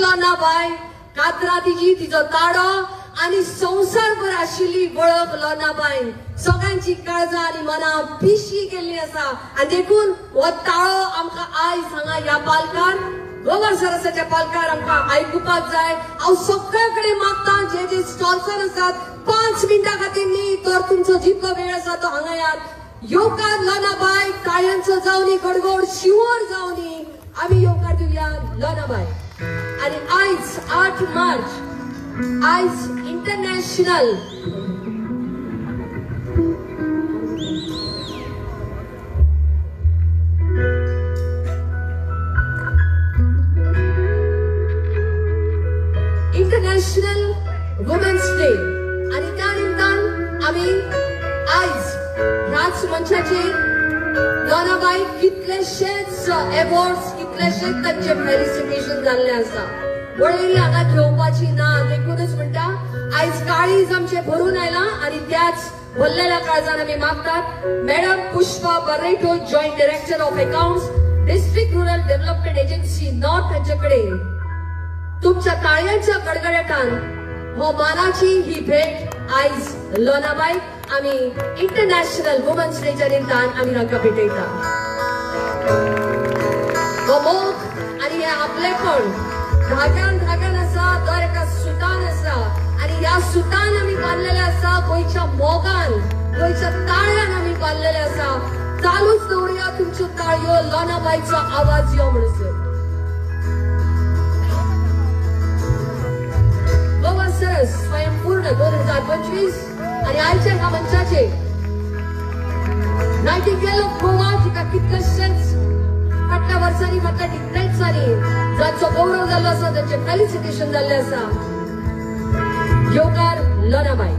लोनाबाय कातरा तिजी तिजो ताडो आनी संवसारभर आशिल्ली वळख लोनाबायन सगळ्यांची काळजां आनी मनां पिशी गेल्ली आसा. आनी देखून हो ताळो आमकां आयज हांगा ह्या पालकार गोवर सरसाच्या पालकार आमकां आयकुपाक जाय. हांव सगळ्या कडेन मागता जे जे स्टॉल्सार आसात 5 मिनटां खातीर न्ही तर तुमचो जितलो वेळ आसा तो हांगा यात. येवकार लोनाबाय ताळयांचो जावनी गडगड शिंवर जावनी आमी येवकार दिवया लोनाबाय. आनी आयज 8 मार्च आयज इंटरनॅशनल इंटरनॅशनल वुमेन्स डे आनी त्या निमतान आमी आयज ह्याच मंचाचेर लोनाबाय कितलेशेच एवॉर्ड्स कितलेशेच तांचे फेलिसिटेशन जाल्ले आसा. वळेरी हांगा घेवपाची ना देखूनच म्हणटा आयज काळीज आमचें भरून आयलां आनी त्याच भरलेल्या काळजान आमी मागतात madam Pushpa Barreto joint director of accounts district rural development agency north हांचे कडेन तुमच्या ताळयांच्या गडगडाटान हो मानाची ही भेट आयज लोनाबायक आमी इंटरनॅशनल वुमन्स डेच्या निमतान आमी तांकां भेटयता. हो मोग आनी हें आपलेपण धाग्यान धाग्यान आसा, दर एका सुतान आसा आनी ह्या सुतान आमी बांदलेले आसा. गोंयच्या मोगान गोंयच्या ताळ्यान आमी बांदलेले आसा. चालूच दवरुया तुमच्यो ताळयो लोनाबायचो आवाज यो म्हणसर. गोवा सरस स्वयंपूर्ण 2025 आनी आयच्या ह्या मंचाचेर नायटिंगेल ऑफ गोवा जिका कितलेशेच फाटल्या वर्सांनी फाटल्या डिकेड्सांनी जाचो गौरव जाल्लो आसा तांचें फेलिसिटेशन जाल्लें आसा. येवकार लोनाबाय.